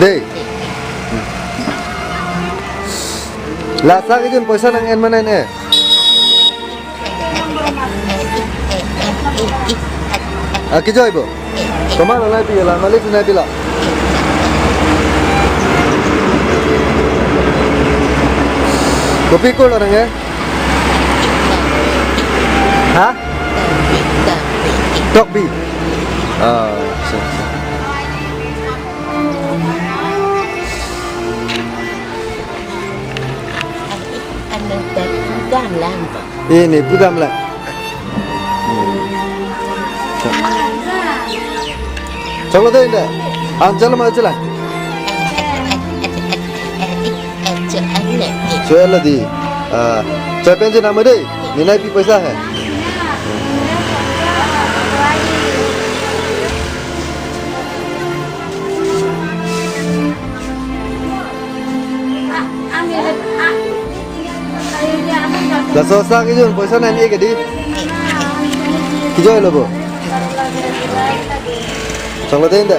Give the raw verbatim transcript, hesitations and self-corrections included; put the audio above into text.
Dei. Laso akejun poisa nang-en ma nang-en-e? Ah, kejoi bo. Komat lo nangpi la, malik nangpi la. Kopi kur lo nang-e? Ha? Tokbi. Ah, so, so. Ane dak dan lang. Ini pudam la. Choklo dei nda. An chalo ma chalo. Choklo dei. Ah, chai pensi nama dei. Ni nangpi poisa hai. Laso sa kejun poisa nang-e ke dei. Kejoi lo bo. Choklo dei nda.